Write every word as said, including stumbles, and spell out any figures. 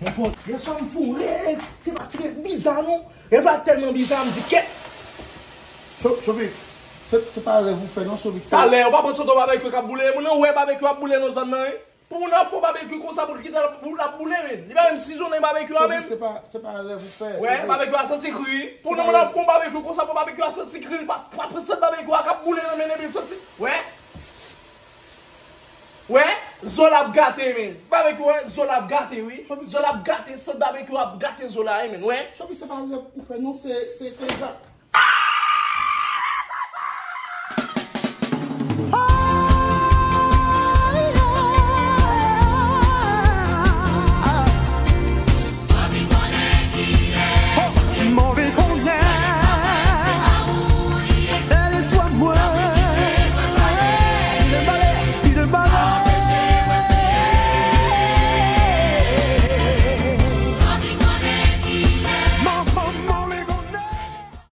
Monpòt, yèswa m fè yon rèv. Se pa ti rèv bizar non. Rèv la tèlman bizar, m di kèt. Cho- Chopik, se se pa rèv ou fè non, Chopik. Se Talè, ou pa panse se yon babekyou k ap boule? Moun nan wè babekyou ap boule nan zòn nan, wi. Pou moun ap fè yon babekyou konsa pou l kite l ap pou l ap boule, men. Li pa menm sizonnen babekyou a, Chopik, men. se pa se pa rèv ou fè. Wè, Chopik. Babekyou a santi kri. Pou nan moun ap fè yon babekyou konsa pou babekyou a santi kri, pa pa santi babekyou a k ap boule nan men li, men santi. Wè. Wè, zo l ap gate, men. Babekyou, wè, zo l ap gate, wi. Zo l ap gate, sant babekyou ap gate zo la, wi, men, wè. Chopik, se pa rèv ou fè non, se se se egzak.